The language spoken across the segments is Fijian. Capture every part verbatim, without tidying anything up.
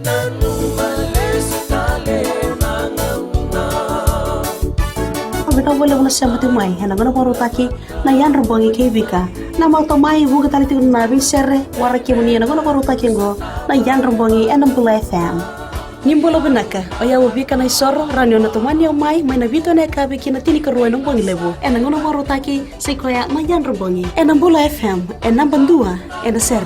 Au vinaka vakalevu na sema tiko mai ena gauna vakarautaki na Yadra Bogi kei Vika. Na mata mai vuki tale tiko na veisere waraki kemuni ena gauna vakarautaki oqo na Yadra Bogi ena Bula F M. Ni bula vinaka, o yau o Vika Naisoro, rawa ni o na tomani au mai, mai na vitu ena yakavi ki na tinikarua ena bogi levu. Ena gauna vakarautaki, sa i koya na Yadra Bogi. Ena Bula F M, e naba dua, ena sere.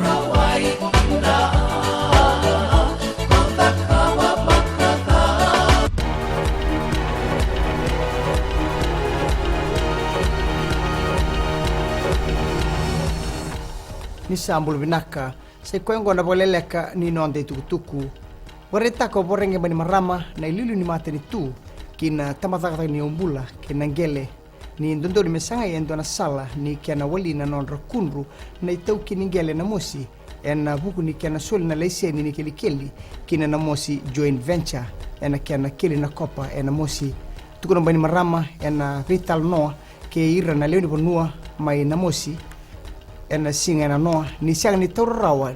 Ni sa bula vinaka, sa i koya oqo na vakaleleka ni noda itukutuku. Vakaraitaka o Voreqe Bainimarama na iliuliu ni matanitu ki na tabacakacaka ni yaubula kei na qele ni dodonu me sagai e dua na sala ni kena wali na nodra kudru na itaukei ni qele na mosi ena vuku ni kena soli na laiseni ni kelikeli ki na Namosi joint venture ena kena keli na kopa e Namosi. Tukuna o Bainimarama ena veitalanoa kei ira na lewe ni vanua mai Namosi ena siga e nanoa ni sega ni taura rawa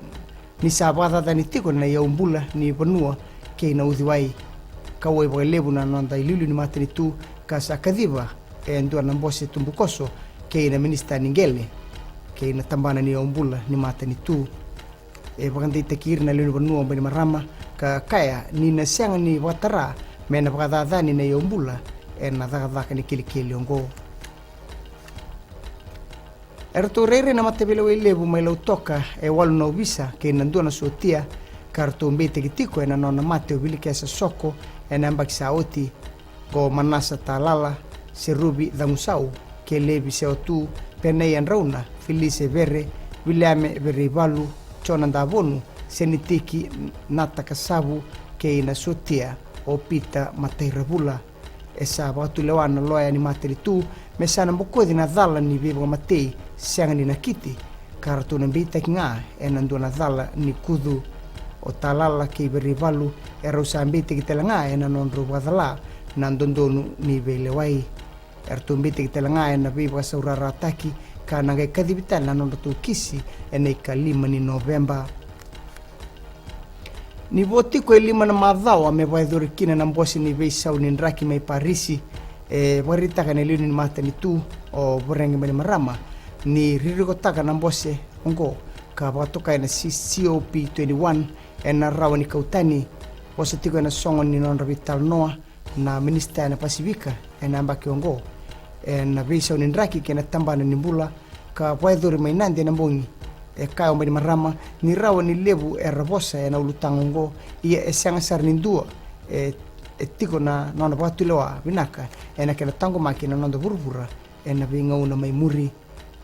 ni sa vakacacani tiko na yaubula ni vanua kei na uciwai. Kauwai vakalevu na noda iliuliu ni matanitu ka sa kaciva e dua na bose tubukoso kei na minisita ni qele kei na tabana ni yaubula ni matanitu. E vakadeitaki ira na lewe ni vanua o Bainimarama ka kaya ni na sega ni vakatara me na vakacacani na yaubula ena cakacaka ni kelikeli oqo. Eratou rairai na mataveilewai levu mai Lautoka e walu na ovisa kei na dua na sotia ka ratou beitaki tiko ena nona mate o Vilikesa Soko ena yabaki sa oti. Ko Manasa Talala, Seruvi Cagusau, Kelevi Sewatu, Penei Yadrauna, Filise Vere, Viliame Vereivalu, Jona Davonu, Senitiki Natakasavu kei na sotia o Pita Matairavula. E sa vakatulewa na loya ni matanitu me sa na bokoci na cala ni veivakamatei sega ni nakiti ka ratou na beitaki ga ena dua na cala ni kucu. O Talala kei Vereivalu erau sa beitaki tale ga ena nodrau vakacala na dodonu ni veilewai. Eratou beitaki tale ga ena veivakasaurarataki ka na qai kacivi tale na nodratou kisi ena ikalima ni Noveba. Ni vo tiko e lima na macawa me vakayacori kina na bose ni veisau ni draki mai Parisi, e vakaraitaka na lewe ni matanitu o Voreqe Bainimarama ni ririkotaka na bose oqo ka vakatokai na C-, C O P twenty-one ena rawa ni kau tani. Vosa tiko ena sogo ni nodra veitalanoa na minisita ena Pasifika ena yabaki oqo ena veisau ni draki kei na tabana ni bula ka vakayacori mai Nadi ena bogi. E kaya o Bainimarama ni rawa ni levu era vosa ena ulutaga oqo, ia e sega sara ni dua e, e tiko na nona vakatulewa vinaka ena kena taqomaki na noda vuravura ena veigauna mai muri.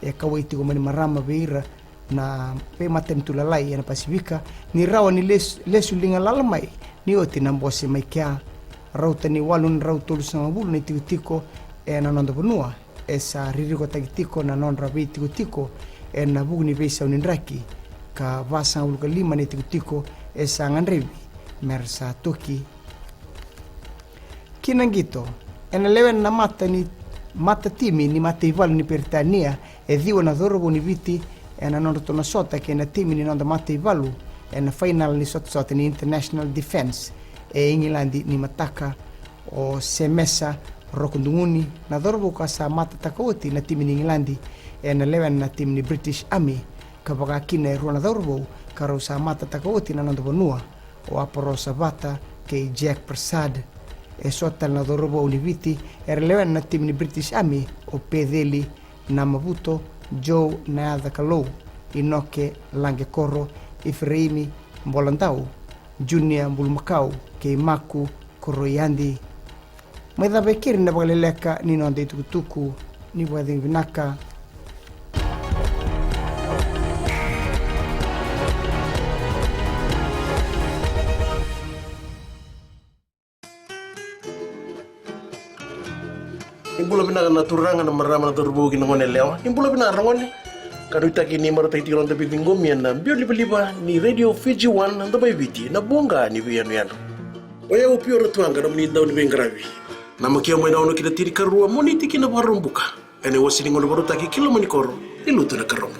E kauwai tiko o Bainimarama vei ira na veimatanitu lalai ena Pasifika ni rawa ni les-, lesu liga lala mai ni oti na bose mai kea. Rauta ni walu na drau tolusagavulu na itikotiko ena noda vanua e sa ririkotaki tiko na nodra veitikotiko ena vuku ni veisau ni draki, ka vasagavulu ka lima na itikotiko e sa gadrevi me ra sa toki. Ki na qito, ena lewena na mata ni, mata timi ni mataivalu ni Peritania e ciwa na cauravou ni Viti ena nodratou na sota kei na timi ni noda mataivalu ena fainala ni sotasota ni International Defence e Igiladi ni mataka. O Semesa Rokoduguni na cauravou ka sa matataka oti na timi ni Igiladi ena lewena na timi ni British Army, ka vaka kina e rua na cauravou ka rau sa matataka oti na noda vanua, o Aporo Savata kei Jack Prasad. E so tale na cauravou ni Viti era lewena na timi ni British Army, o Peceli Namavuto, Joe Nayacakalou, Inoke Laqekoro, Ifireimi Boladau, Junior Bulumakau kei Maku Koroiadi. Mai cava e keri na vakaleleka ni noda itukutuku. Ni vakacegu vinaka. Ni bula vinaka na turaga, na marama, na cauravou kei na gone yalewa. Ni bula vinaka ragone. Ka nuitaki ni marautaki tiko na noda veiciqomi ena biau livaliva ni Radio Fiji One, na Domo i Viti, na voqa ni veiyanuyanu. O yau Pio Ratuaqa, nomuni dau ni veiqaravi. Namaki au mai na ono ki na tinikarua, Moniti ki na Vakaraubuka. Ena iwase ni gauna vakarautaki ki loma ni koro ni Lotu Nakarobo.